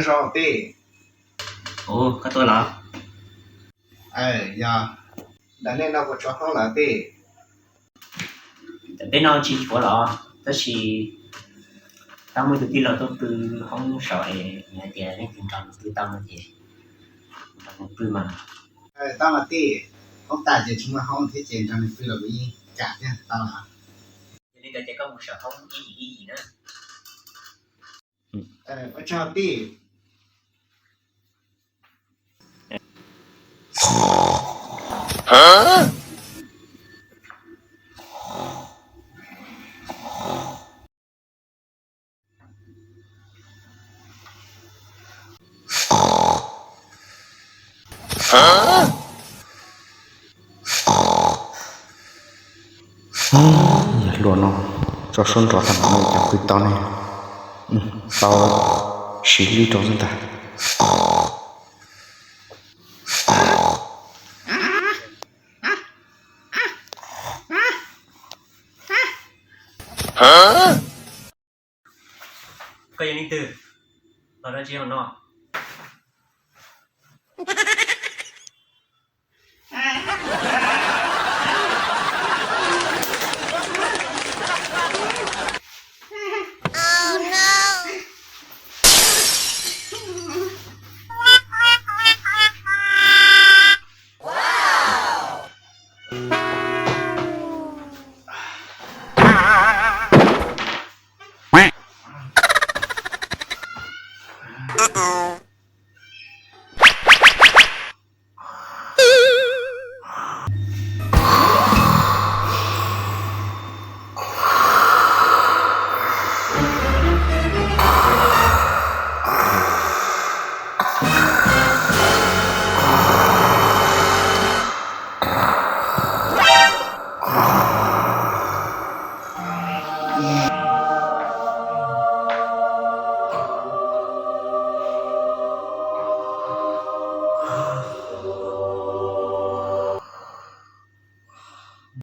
Tij. Ua, koj tuaj los? Yog, ntawm nej no puas tshuav hoob lawm tij? Ntawm peb no tsis tshuav los, tab sis tau muaj ib tug tij laug tuaj pw hoob saud es nws hais tias leej twg nrog nws pw tau no ces nrog nws pw mas. Tau mas tij, hoob tas ces tsis muaj hoob thiab ces nrog nws pw los kuv yeej kam thiab tau los. Yog li ntawd ces koj mus saum hoob ib yim ib yim na. Ua tsaug tij. Yog luag no tso suab nrov tag no cas pw tau ne. Tau siv lwj rau xwb ntag. Koj yog leej twg? Los dab tsi no?